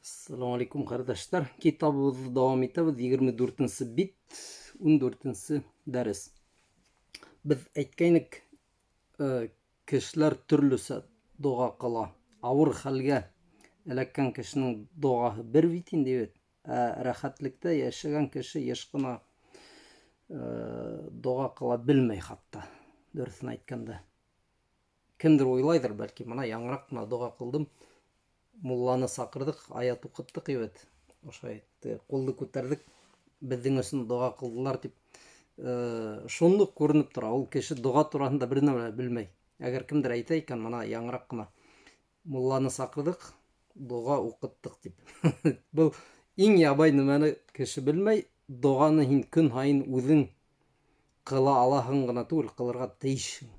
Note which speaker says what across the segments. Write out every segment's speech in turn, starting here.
Speaker 1: Ассаламу алейкум, кардәшләр. Китабыбызды дәвам итәбез. 24 бит, 14 дәрес. Без әйткәйнек, э, кешеләр төрлесе дога кыла. Авыр хәлгә эләккән кешенең догаһы бер бит инде бит. Ә рәхәтлектә яшәгән кеше еш кына э, дога кыла белмәй хатта, дөресен әйткәндә. Кемдер уйлайдыр, бәлки, мына яңрак кына дога кылдым, мулланы сакырдык, аят укыттык ебет. Ошай кулды күтәрдек, безнең өчен дога кылдылар дип. Э, шундук күренеп тора, ул кеше дога турасында бер нәмә белмәй. Әгәр кемдер әйтә икән, мына яңрак кына мулланы сакырдык, дога укыттык дип. Был иң ябай нәмәне кеше белмәй, доганы һин көн һайын үзең кыла алаһың гына түгел, кылырга тиешсең.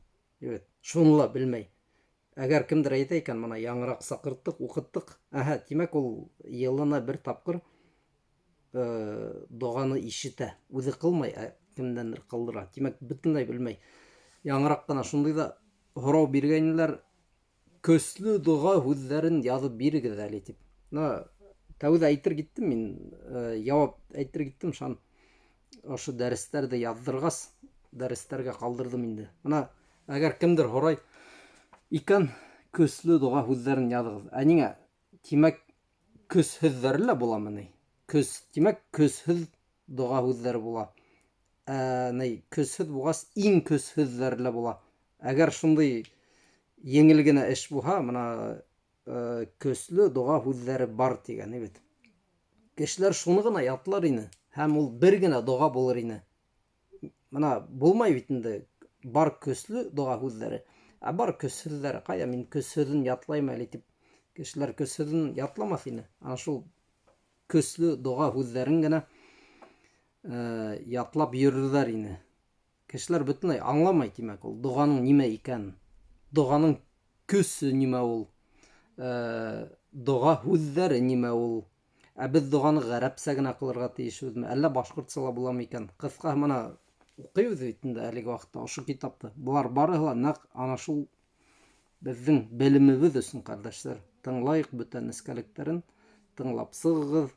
Speaker 1: Evet, шуны ла белмәй. Әгәр кемдер әйтә икән, мына яңырак сакырттык, укыттык, әһә, димәк ул елына бер тапкыр э, доганы ишетә. Үзе кылмай, ә кемдәндер кылдыра. Димәк, бөтенләй белмәй. Яңырак кына шундый да һорау биргәннәр, Көсле дога һүҙҙәрен яҙып бирегеҙ әле тип. Мына тәүҙә әйтер киттем мин, э, яуап әйтер киттем, шан ошо дәрестәрҙе яҙҙырғас, дәрестәргә ҡалдырҙым инде. Мына әгәр кемдер һорай икән, көслө дога һүҙҙәрен яҙығыҙ. Ә ниңә? Тимәк, көсһөҙҙәре лә буламы ни? Көс, тимәк, көсһөҙ дога һүҙҙәре була. Ә, ни, көсһөҙ булғас, иң көсһөҙҙәре лә була. Әгәр шундый еңел генә эш булһа, мына э, көслө дога һүҙҙәре бар тигән бит. Кешеләр шуны гына ятлар ине, һәм ул бер генә дога булыр ине. Мына булмай бит инде бар көслө дога һүҙҙәре, ә бар көсһөҙҙәре. Ҡайҙа мин көсһөҙөн ятлайым әле тип кешеләр көсһөҙөн ятламаҫ ине. Ана шул көслө дога һүҙҙәрен генә э, ятлап йөрөрҙәр ине. Кешеләр бөтенләй аңламай, тимәк, ул доганың нимә икәнен. Доганың көсө нимә ул? Э, дога һүҙҙәре нимә ул? Ә беҙ доганы ғәрәпсә генә ҡылырға тейешбеҙме? Әллә башҡортса ла буламы икән? Ҡыҫҡаһы, мына уҡыйбыҙ бит инде әлеге ваҡытта ошо китапты. Былар барыһы ла нәҡ ана шул беҙҙең белемебеҙ өсөн, ҡәрҙәштәр. Тыңлайыҡ бөтә нескәлектәрен, тыңлап сығығыҙ.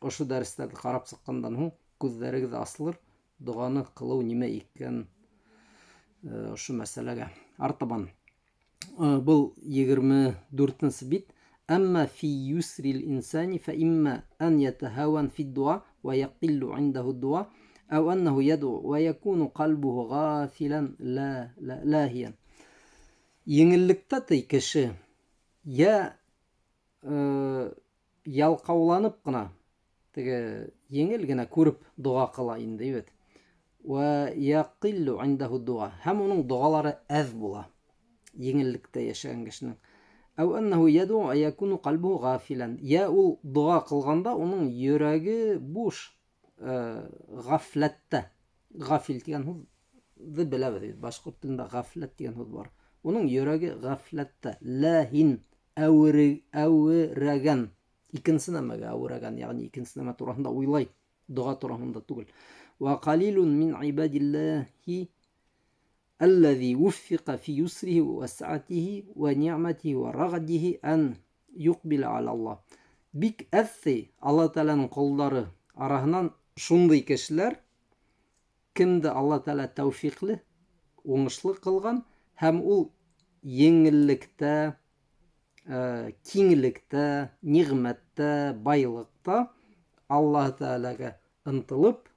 Speaker 1: Ошо дәрестәрҙе ҡарап сыҡҡандан һуң күҙҙәрегеҙ асылыр, доганы ҡылыу нимә икән э, ошо мәсьәләгә. Артабан. Э, был 24 бит. Әммә фи юсрил инсани фә имма ан ятахаван фи дуа ва яқиллу индаһу дуа әу аннаху яд'у ва якуну қалбуху ғафилан ла лахиян. Еңеллектә ти кеше я э, ялҡауланып ҡына теге еңел генә күреп дога ҡыла инде бит. Ва яқиллу индаһу дуа. Һәм уның догалары әҙ була. Еңеллектә йәшәгән кешенең. Әү аннаху яд'у ва якуну ҡәлбуху ғафилан. Я ул дога ҡылғанда уның йөрәге буш, э, ғафләттә. Ғафил тигән һүҙҙе беләбеҙ бит. Башҡорт телендә ғафләт тигән һүҙ бар. Уның йөрәге ғафләттә, ләһин әүерәгән. Икенсе нәмәгә әүерәгән, ягъни икенсе нәмә тураһында уйлай, дога тураһында түгел. Ва ҡалилун мин ибадиллаһи аллази вуффиqa фи юсрихи ва саатихи ва ни'матихи ва рагадихи ан юқбила аля Аллаһ. Бик әҙ Алла Тәғәләнең ҡолдары араһынан шундай кешеләр, кемде Алла Тәғәлә тәүфиҡле, уңышлы ҡылған һәм ул еңеллектә, э, киңлектә, ниғмәттә, байлыҡта Аллаһ Тәғәләгә ынтылып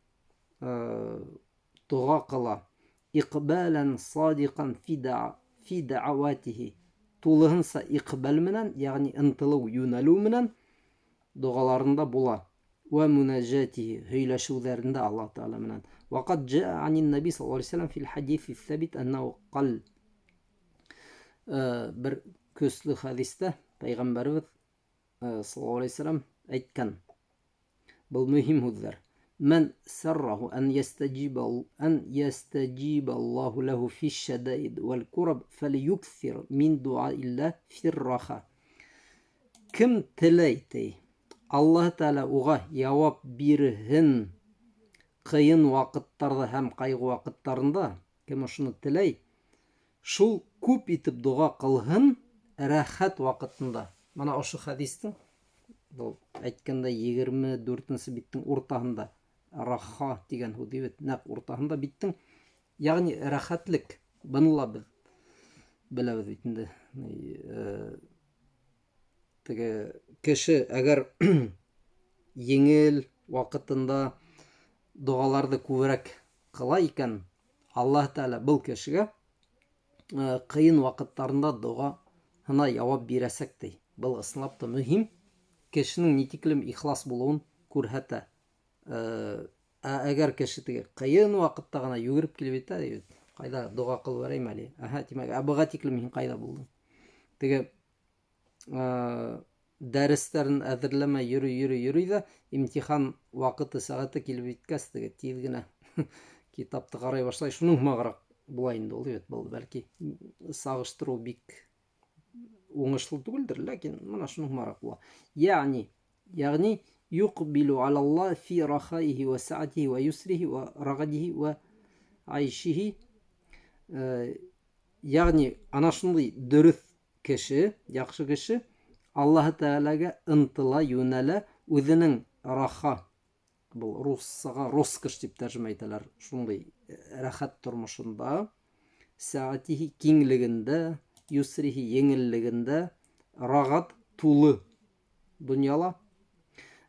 Speaker 1: э, дога ҡыла. Иҡбалан садиҡан фи дааватихи. Тулыһынса иҡбал менән, ягъни ынтылыу, йүнәлеү менән догаларында була. Вә мунаҗатихи, һөйләшеүҙәрендә Аллаһ Тәғәлә менән. Ваҡад джаа анин наби саллаллаһу алейһи ва сәлләм фил хадиси сабит аннаху ҡал. Э, бер көслө хәдистә пәйғәмбәребеҙ э, саллаллаһу алейһи ва сәлләм әйткән. Был мөһим һүҙҙәр. Мән сарраху ан ястаҗиба Аллаһу лаху фи шадаид вал кураб фалюксир мин дуаилла фирраха. Кем теләй ти, Аллаһ Тәғәлә уға яуап бирһен ҡыйын ваҡыттарҙа һәм ҡайғы ваҡыттарында, кем ошоно теләй, шул күп итеп доға ҡылһын рәхәт ваҡытында. Мына ошо хәдистең Был әйткәндә 24-нсе биттең уртаһында раха тигән һүҙ бит, нәҡ уртаһында биттең, ягъни рәхәтлек. Быны ла беҙ беләбеҙ бит инде. Теге кеше әгәр еңел ваҡытында доғаларҙы күберәк ҡыла икән, Аллаһ Тәғәлә был кешегә ҡыйын ваҡыттарында доғаһына яуап бирәсәк ти. Был ысынлап та мөһим. Кешенең ни тиклем ихлас булыуын күрһәтә. Ә әгәр кеше теге ҡыйын ваҡытта ғына йүгереп килеп етә, бит, ҡайҙа доға ҡылып бәрәйем әле. Әһә, тимәк, ә быға тиклем һин ҡайҙа булдың? Теге дәрестәрен әҙерләмәй йөрөй, йөрөй, йөрөй ҙә, имтихан ваҡыты сәғәте килеп еткәс, теге тиҙ генә китапты ҡарай башлай. Шуның һымағыраҡ була инде ул, бит, был бәлки сағыштырыу бик уңышлы түгелдер, ләкин мына шуның һымағыраҡ була. Ягъни юҡбилу алалла фи рахаихи ва саатихи ва юсрихи ва рагадихи ва айшихи. Ягъни ана шундай дөрөҫ кеше, яҡшы кеше Аллаһ Тәғәләгә ынтыла, йүнәлә, үҙенең раха, был руссаға роскошь тип тәржемә итәләр, шундай рәхәт тормошонда, саатихи киңлегендә, юсрихи еңеллегендә, рағат тулы донъяла,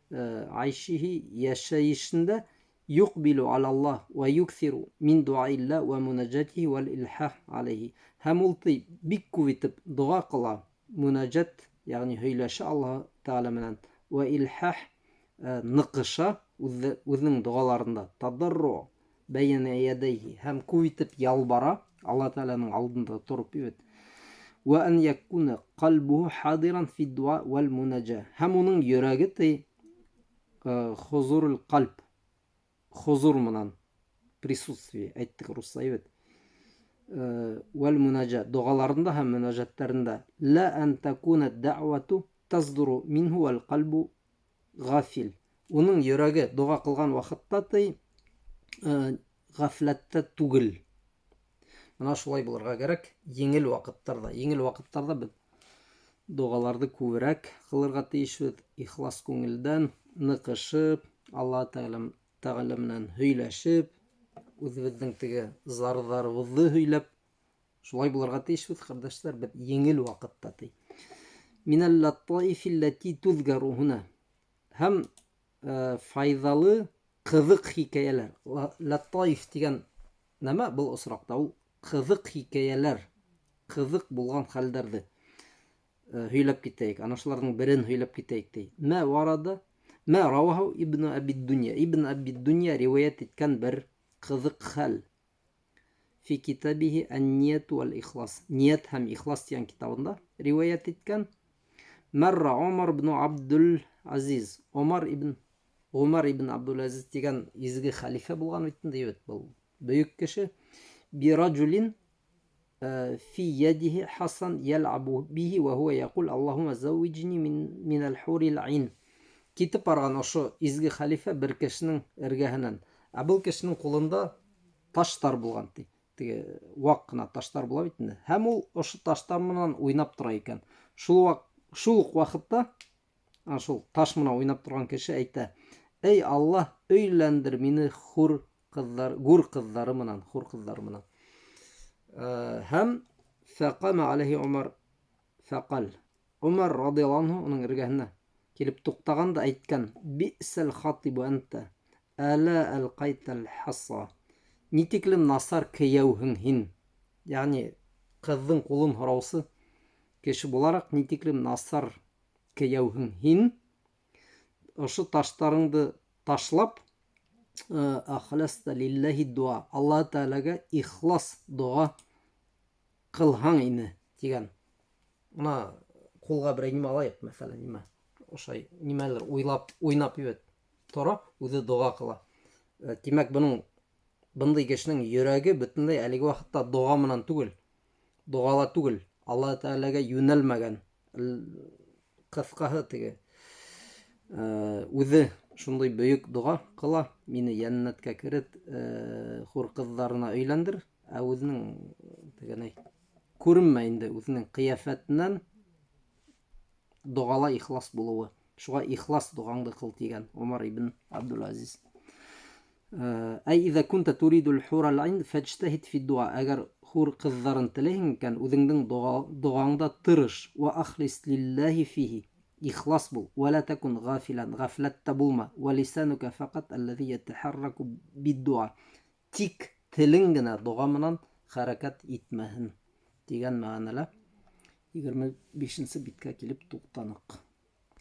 Speaker 1: айшихи йәшәйешендә юҡбилу алаллаһ ва юксиру мин дуаилла ва мунаджатихи вал илхах алейхи. Һәм ул ти бик күп итеп доға ҡыла, мунаджат, ягъни һөйләшә Аллаһ Тәғәлә менән, ва илхах, ныҡыша үҙенең доғаларында, тадарру бәйнә ядайхи, һәм күп итеп ялбара Аллаһ Тәғәләнең алдында тороп бит. Ва ан якуна ҡалбуху хадиран фи дуа вал мунаджа. Һәм уның йөрәге ти, хузурул ҡалб, хузур менән присутствие әйттек русса бит. Вал мунаджа, доғаларында һәм мөнәжәттәрендә ла ан такуна даъвату таздуру минһу вал ҡалбу ғафил. Уның йөрәге доға ҡылған ваҡытта ти, ғәфләттә түгел. Мына шулай булырға кәрәк еңел ваҡыттарҙа. Еңел ваҡыттарҙа беҙ доғаларҙы күберәк ҡылырға тейешбеҙ, ихлас күңелдән ныҡышып, Аллаһ Тәғәлә менән һөйләшеп, үҙебеҙҙең теге зарҙарыбыҙҙы һөйләп, шулай булырға тейешбеҙ, ҡәрҙәштәр, беҙ еңел ваҡытта ти. Минәл латаифи лләти туҙгару һуна. Һәм файҙалы ҡыҙыҡ хикәйәләр. Латаиф тигән нәмә был осраҡта ул ҡыҙыҡ хикәйәләр, ҡыҙыҡ булған хәлдәрҙе һөйләп китәйек. Ана шуларҙың берен һөйләп китәйек ти. Мә варада, мә рауаху Ибн Әби Дунья. Ибн Әби Дунья риүәйәт иткән бер ҡыҙыҡ хәл. Фи китабихи ан-нияту вал-ихлас. Ният һәм ихлас тигән китабында риүәйәт иткән. Марра Умар ибн Абдул Азиз. Умар ибн Умар ибн Абдул Азиз тигән изге хәлифә булған бит инде, бит был бөйөк кеше. Бираджулин фи ядихи хасан ял'абу бихи ва хуа якул Аллахумма заввиджни мин аль-хурил айн. Китеп барған ошо изге хәлифә бер кешенең эргәһенән. Ә был кешенең ҡулында таштар булған ти. Теге ваҡ ҡына таштар була бит инде. Һәм ул ошо таштар менән уйнап тора икән. Шул уҡ ваҡытта ана шул таш менән уйнап торған кеше әйтә: Эй Аллаһ, өйләндер мине хур ҡыҙҙар, гүр ҡыҙҙары менән, хур ҡыҙҙары менән. Һәм фәҡәмә алейхи Умар фәҡәл. Умар радиаллаһу анһу уның эргәһенә килеп туҡтаған да әйткән: Би'сәл хатибу анта, әлә әлҡайтал хасса. Ни тиклем насар кейәүһең һин. Ягъни ҡыҙҙың ҡулын һораусы кеше булараҡ ни тиклем насар кейәүһең һин. Ошо таштарыңды ташлап, ахласта лиллаһи дуа, Аллаһ Тәғәләгә ихлас доға ҡылһаң ине тигән. Мына ҡулға берәй нимә алайыҡ, мәҫәлән, нимә? Ошай нимәлер уйлап, уйнап ебет тора, үҙе доға ҡыла. Тимәк, бындай кешенең йөрәге бөтөнләй әлеге ваҡытта доға менән түгел, доғала түгел, Аллаһ Тәғәләгә йүнәлмәгән. Ҡыҫҡаһы теге, үҙе шундай бөйөк доға ҡыла, мине йәннәткә керет, хур ҡыҙҙарына өйләндер, ә үҙенең тегенәй күренмәй инде, үҙенең ҡиәфәтенән доғала ихлас булыуы. Шуға ихлас доғаңды ҡыл, тигән Омар ибн Абдул-Азиз. Әй иҙа кунта туридул хурал айн фәджтәһид фи дуа. Әгәр хур ҡыҙҙарын теләйһең икән, үҙеңдең доғаңда тырыш. Ва ахлис лиллаһи фихи. Ихлас бул. Ва ла такун ғафилан. Ғәфләттә булма. Ва лисанука фақат аллази ятахарраку биддуа. Тик телең генә доға менән хәрәкәт итмәһен, тигән мәғәнәлә 25 биткә килеп туҡтаныҡ.